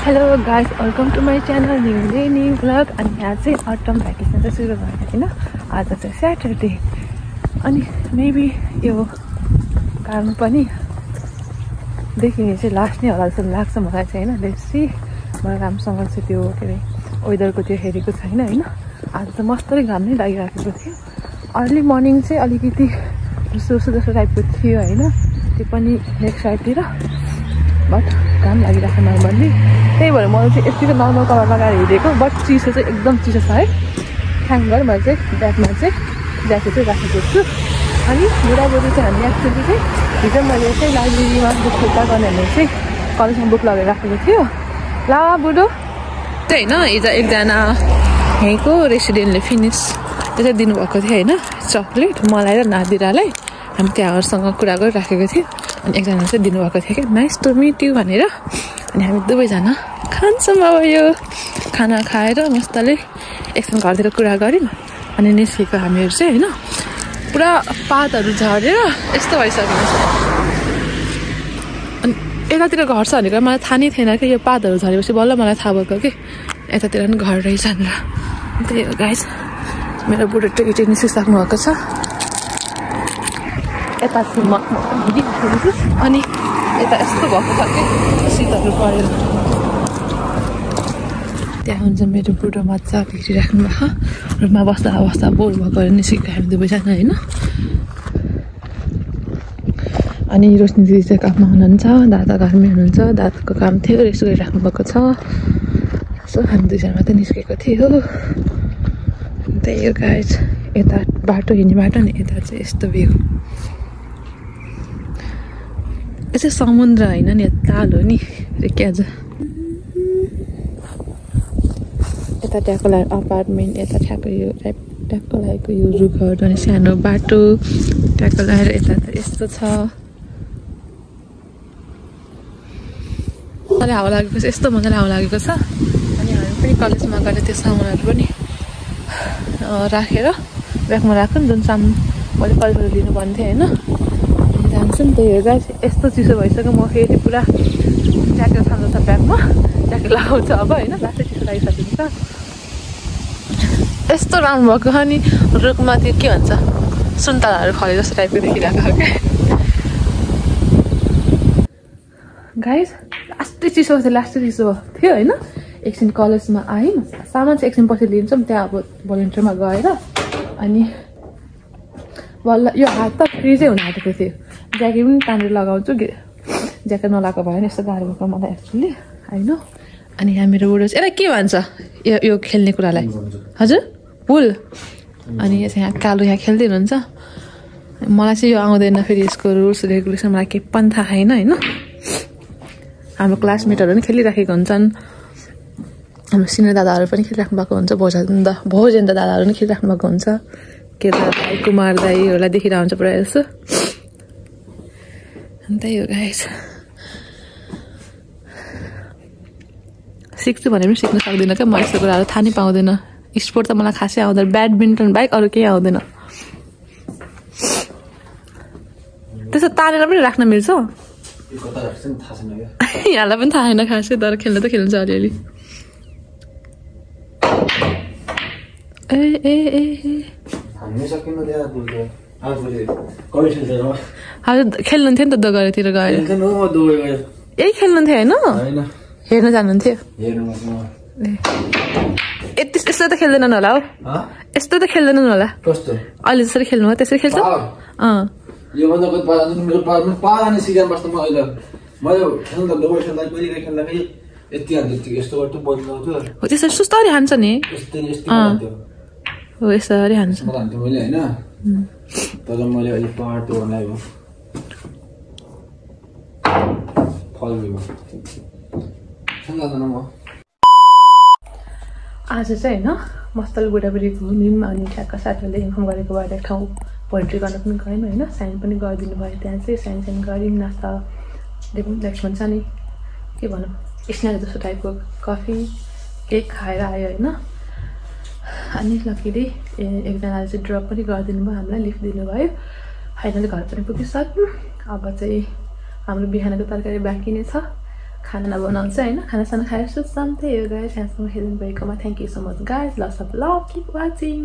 Hello guys, welcome to my channel new vlog. अनि यहाँ चाहिँ अटम भ्याकेसन चाहिँ सुरु भएको होइन। आज चाहिँ स्याटरडे अनि मेबी यो काम पनि देखिने चाहिँ लास्ट नै होला जस्तो लाग्छ मलाई चाहिँ होइन। लेट्सी मलाई राम्रोसँग चाहिँ त्यो के अरे वेदरको त्यो हेरेको छैन होइन। आज चाहिँ मस्तै घाम नै लागिराखेको थियो। अर्ली मर्निङ चाहिँ अलिकति जस्तो जस्तो टाइपको थियो होइन, त्यो पनि लेक साइडतिर, बट घाम लागिरहेको नर्मल्ली। त्यही भएर मैले चाहिँ यतिको नर्मल कलर लगाएर हिँडेको, बट चिसो चाहिँ एकदम चिसो छ है। थ्याङ्क गड मैले चाहिँ ब्यागमा चाहिँ ज्याकेट चाहिँ राखेको छु। अनि बुढाबुढी चाहिँ हामी एक्चुअली चाहिँ हिजो मैले चाहिँ लाइब्रेरीमा बुक फिर्ता गर्ने भनेर चाहिँ कलेजमा बुक लगेर राखेको थियो। ला बुढो त्यही होइन, हिजो एकजना यहीँको रेसिडेन्टले फिनिस त्यो चाहिँ दिनुभएको थियो होइन, चक्लेट मलाई र नादिरालाई। हामी त्यहाँहरूसँग कुरा गरिराखेको थियो अनि एकजना चाहिँ दिनुभएको थियो कि नाइस टु मिट यु भनेर। अनि हामी दुवैजना खान्छौँ। अब यो खाना खाएर मजाले एकछिन घरतिर कुरा गऱ्यौँ अनि निस्केको हामीहरू चाहिँ होइन। पुरा पातहरू झरेर यस्तो भइसकेको छ। अनि यतातिर घर छ भनेको मलाई थाहा नै थिएन कि यो पातहरू झरेपछि बल्ल मलाई थाहा भएको कि यतातिर पनि घर रहेछ भनेर। त्यही हो गाइस, मेरो बुढो टिकट निस्किसक्नु भएको छ। यता चाहिँ म हिँडिराखेको छु अनि यता यस्तो भएको छ कि शीतहरू परेर। त्यहाँ हुन्छ मेरो बुढो मजाले हिँडिराख्नु भएको। रुममा बस्दा बस्दा बोर भएको निस्केको हामी दुवैजना होइन। अनि रोशनी दिदी चाहिँ काममा हुनुहुन्छ, दादा घरमै हुनुहुन्छ। दादाको काम थियो, रेस्ट गरिराख्नु भएको छ। सो हामी दुईजना मात्रै निस्केको थियो। त्यही हो गाइस, यता बाटो हिँड्ने बाटो नि यता चाहिँ यस्तो भ्यू। यो चाहिँ समुद्र होइन नि, ताल हो नि के आज। यता ट्याक्क लागेको अपार्टमेन्ट, यता ठ्याक्क यो ट्याक्क लागेको यो रुखहरू अनि सानो बाटो ट्याक्क लगाएर यता त यस्तो छ। मजाले हावा लागेको छ, यस्तो मजाले हावा लागेको छ। अनि हामी पनि कलेजमा गएर त्यो सामानहरू पनि राखेर ब्यागमा राख्छौँ, जुन सामान मैले कलेजबाट लिनुपर्ने थियो होइन। जान्छौँ। त्यही हो गाइस, यस्तो चिसो भइसक्यो। म फेरि पुरा ज्याकेट छान्नु छ ब्यागमा, ज्याकेट लगाउँछु अब होइन। लास्टै चिसो लागिसकेको छ। यस्तो राम्रो भएको छ नि रुखमा, त्यो के भन्छ सुन्तलाहरू फले जस्तो टाइपको देखिरहेको छ क्या गाइस। लास्टै चिसो थियो, लास्टै चिसो थियो होइन। एकछिन कलेजमा आयौँ, सामान चाहिँ एकछिन पछि लिन्छौँ त्यहाँ अब भोलिन्टियरमा गएर। अनि बल्ल यो हात त फ्रिजै हुन आँटेको थियो। ज्याकेट पनि तानेर लगाउँछु, ज्याकेट नलाएको भयो भने यस्तो गाह्रो भएको मलाई एक्चुअली होइन। अनि यहाँ मेरो बुढो चाहिँ यसलाई के भन्छ यो खेल्ने कुरालाई? हजुर पुल। अनि यो चाहिँ यहाँ कालो यहाँ खेल्दै हुनुहुन्छ। मलाई चाहिँ यो आउँदैन, फेरि यसको रुल्स रेगुलेसन मलाई केही पनि थाहा छैन होइन। हाम्रो क्लासमेटहरू पनि खेलिराखेको हुन्छन्, हाम्रो सिनियर दादाहरू पनि खेलिराख्नु भएको हुन्छ, भोजेन्द दादाहरू पनि खेलिराख्नु भएको हुन्छ। के दाई कुमार दाईहरूलाई देखिरहेको हुन्छ प्रायः जस्तो। त्यही हो गाइस, सिक्छु भने पनि सिक्न सक्दिनँ क्या म यस्तो कुराहरू, थाहा नै पाउँदैन। स्पोर्ट त मलाई खासै आउँदैन, ब्याडमिन्टन बाहेक अरू केही आउँदैन। त्यसो तानेर पनि राख्न मिल्छ? यहाँलाई पनि थाहा छैन खासै, तर खेल्न त खेल्छ अलिअलि। ए ए ए हजुर खेल्नुहुन्थ्यो नि त दोगरेतिर गएर। यही खेल्नुहुन्थ्यो होइन, हेर्न जानुहुन्थ्यो। यस्तो त खेल्दैनन् होला हौ, यस्तो त खेल्दैनन् होला। अहिले जसरी खेल्नु हो त्यसरी खेल्छ। त्यसरी सुस्तरी हान्छ नि, हो यसरी हान्छ। आज चाहिँ होइन मस्तल बुढाबुढीको घुम्यौँ। अनि ठ्याक्क साथीहरूले इन्फर्म गरेको भएर एक ठाउँ पोइट्री गर्न पनि गयौँ होइन। साइन पनि गरिदिनु भयो त्यहाँ चाहिँ, साइन गऱ्यौँ। नास्ता नेक्स्ट भन्छ नि के भनौँ स्न्याक जस्तो टाइपको कफी केक खाएर आयो होइन। अनि लकिली एकजनाले चाहिँ ड्रप पनि गरिदिनु भयो, हामीलाई लिफ्ट दिनुभयो। फाइनली घर पनि पुगिसक्यौँ। अब चाहिँ हाम्रो बिहानको तरकारी बाँकी नै छ। खाना बनाउँछ हैन खानासाना खाएर सुत्छन् त्यही हो गाइस यहाँसम्म हेर्नु भएकोमा thank you so much guys lots of love keep watching